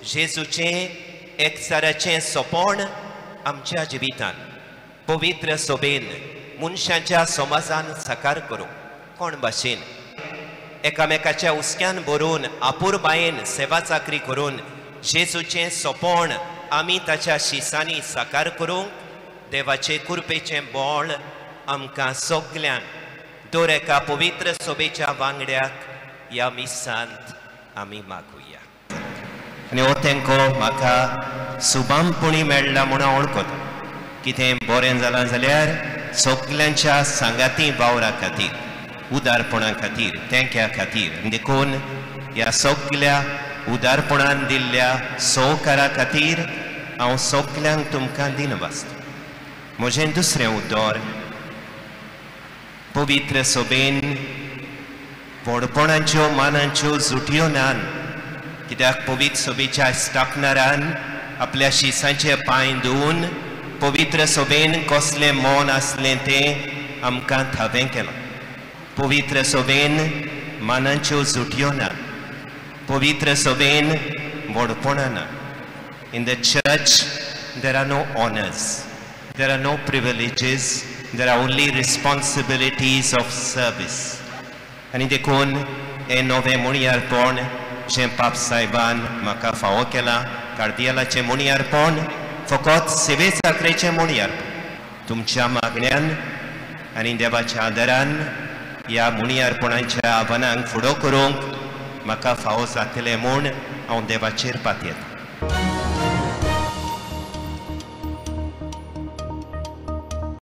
जेजूचें एकचाराचें सोंपण आमच्या जिवितान पवित्र सोबेन मनशांच्या समाजान साकार करूंक कोण भाशेन एकामेकाच्या हुस्क्यान भरून आपुरबायेन सेवा चाकरी करून जेजूचें सोंपण आमी ताच्या शिसांनी साकार करूंक देवाचे कृपेचें बळ आमकां सगल्यांक दर एका पवित्र सोबेच्या वांगड्याक ह्या मिसांत आमी मागुया. आनी हो तेंको म्हाका सुबामपणी मेळ्ळा म्हूण हांव वळखता. कितें बरें जालां जाल्यार सगल्यांच्या सांगाती वावरा खातीर, उदारपणा खातीर, तेंक्या खातीर. देखून ह्या सगल्या उदारपणान दिल्ल्या सहकारा खातीर हांव सगल्यांक तुमकां दिनवासता. म्हजें दुसरें उतर, पवित्र सोबेन व्हडपणाच्यो मानाच्यो जुटयो नान, कित्याक पवित्र सोबेच्या स्थापनारान आपल्या शिसांचे पांय धुवन पवित्र सोबेन कसलें मन आसलें तें आमकां थावें केलां. पवित्र सोबेन मानाच्यो जुटयो ना, पवित्र सोबेन व्हडपणां ना. In the church there are no honours, there are no privileges, there are only responsibilities of service. आनी देखून हें नवें मुणयारपण जें पाप साहेबान म्हाका फावो केलां, कार्दियालाचें मुणयारपण फकत सेवे चाकरेचें मुणयारपण, तुमच्या मागण्यान आनी देवाच्या आदारान ह्या मुणयारपणाच्या आव्हानांक फुडो करूंक म्हाका फावो जातलें म्हूण हांव देवाचेर पातयेतां.